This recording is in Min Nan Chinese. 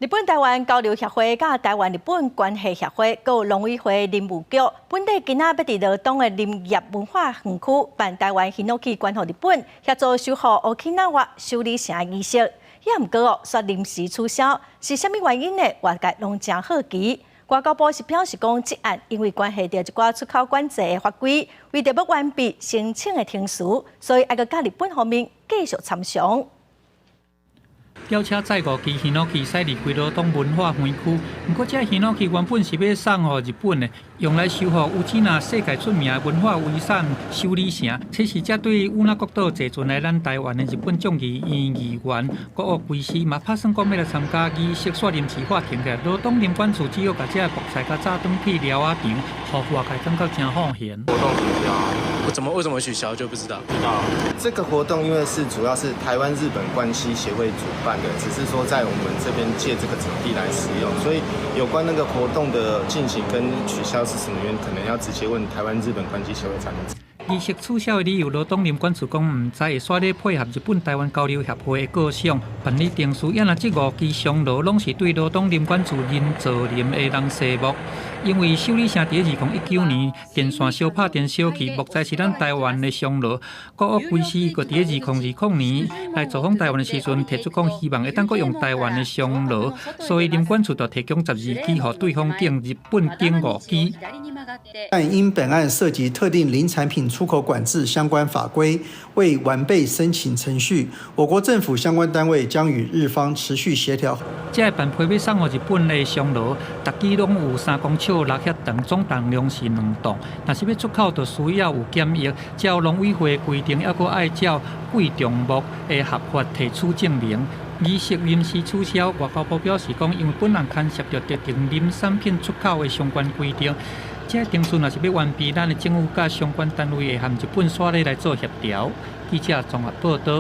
日本台灣交流協會佮台灣日本關係協會，閣有農委會林務局，本底今仔欲佇羅東的林業文化園區辦台灣ヒノキ捐予日本，協助修復沖縄首里城的儀式。也毋過哦，煞臨時取消，是啥物原因呢？外界攏誠好奇。外交部是表示講，這案因為關係著一寡出口管制的法規，為著欲完備申請的程序，所以愛閣佮日本方面繼續參詳。轎車載五支ヒノキ駛離開羅東文化園區，毋過這ヒノキ原本是欲送予日本的，用來修復宇品世界出名的文化遺產首里城。此時才對與那國島坐船來咱台灣的日本眾議院議員國屋圭司嘛，拍算講欲來參加儀式，煞臨時喊停的。羅東林管處只好共這木材共載轉去寮仔場，予外界感覺誠放閒。活動取消，我怎麼為什麼取消就不知道。知道。這個活動因為是主要是台灣日本關係協會主辦的，只是說在我們這邊借這個場地來使用，所以有關那個活動的進行跟取消是什麼原因，可能要直接問台灣日本關係協會才能知。儀式取消的理由，羅東林管處講毋知，會煞咧配合日本台灣交流協會的構想辦理程序。也若這五支松蘿攏是對羅東林管處人造林的人生木，因為首里城佇2019年電線燒拍電燒去，木材是咱台灣的松蘿。國屋圭司閣佇2020年來造訪台灣的時陣，提出講希望會當閣用台灣的松蘿，所以林管處就提供12支予對方揀日本揀五支。但因本案涉及特定林產品出口管制相關法規，為完備申請程序，我國政府相關單位將與日方持續協調。這个辦批欲送予日本的松蘿，逐支攏有3公尺六遐長，總重量是2磅。若是欲出口，就需要有檢疫，照農委會規定，猶閣愛照貴重木的合法提取證明。儀式臨時取消，外交部表示講，因為本案牽涉著特定林產品出口的相關規定。這個程序若是欲完備，咱的政府佮相關單位會和日本煞咧來做協調。記者綜合報導。